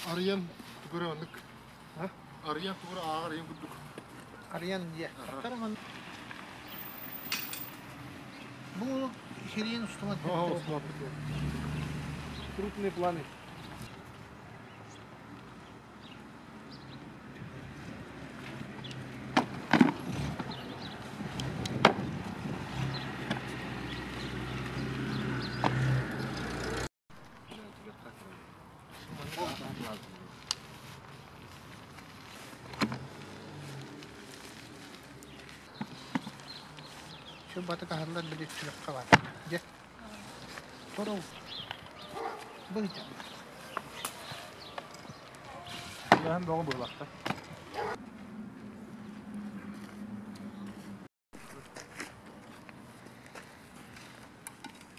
Арыйан тугу эрэ оннук. Арыйан тугу эрэ ааҕар ыйын курдук. Арыйан диэ. Бу хириин устумат. Крупные планы. Şu батык аһыллар били сүрэххэ бар. Дьэ. Торол. Быһыта. Үлэһэн бөҕө быһылахтар.